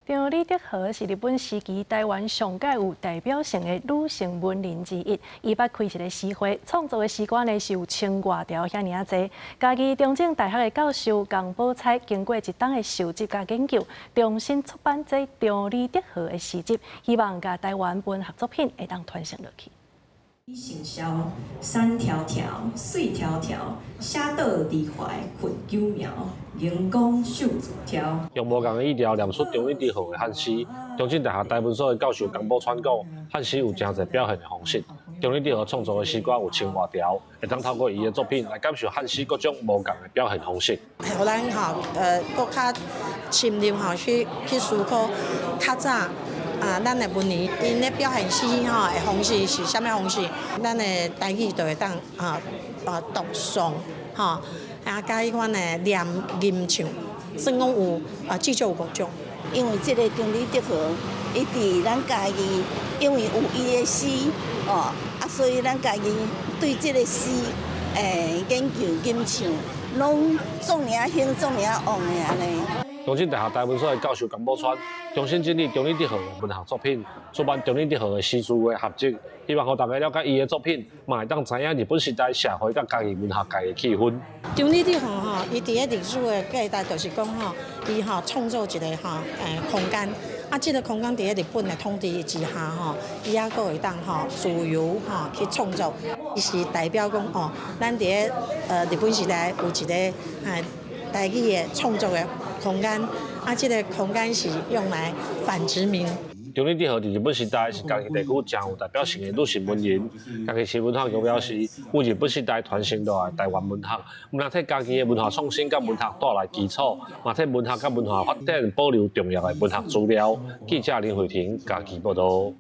張李德和是日本時期台灣上蓋有代表性的女性文人之一。伊捌開一个詩會，創作的詩歌呢是有千外條遐爾仔濟。嘉義中正大學的教授江寶釵經過一冬的收集佮研究，重新出版這張李德和的詩集，希望共台灣文學作品會當傳承落去。成梢，山迢迢，水迢迢，寫倒離懷佛九苗，熒光秀自挑。用無仝的語調念出張李德和的漢詩。中正大學台文所的教授江寶川講，漢詩有誠濟表現的方式。張李德和創作的詩歌有千外條，會當透過伊的作品來感受漢詩各種無仝的表現方式。予咱吼，閣較深入吼去思考較早啊，咱的文人𪜶咧表現詩吼的方式是啥物方式？咱的台語就會當讀誦吼，啊，佮彼款的念吟唱，算講有啊，至少有五種。因為這个張李德和，伊佇咱嘉義，因為有伊的詩哦，啊，所以咱嘉義對這个詩研究吟唱，攏總爾興，總爾旺的按呢。中正大學台文所的教授江寶川重新整理張李德和的文學作品，出版張李德和的詩詞的合集，希望予大家了解伊的作品，嘛會當知影日本時代社會佮嘉義文學界的氣氛。張李德和吼，伊佇咧歷史的價值就是講吼，伊吼創造一个吼空間，啊，這个空間佇咧日本的統治之下吼，伊猶閣會當吼自由吼去創作，伊是代表講哦，咱佇咧日本時代有一个台語的創作的空間，啊，這个空間是用來反殖民。張李德和佇日本時代是嘉義地區誠有代表性的女性文人。嘉義市文化局表示，為日本時代傳承落來台灣文學，毋但替嘉義的文化創新佮文學帶來基礎，嘛替文學佮文化發展保留重要的文學資料。記者林慧婷嘉義報導。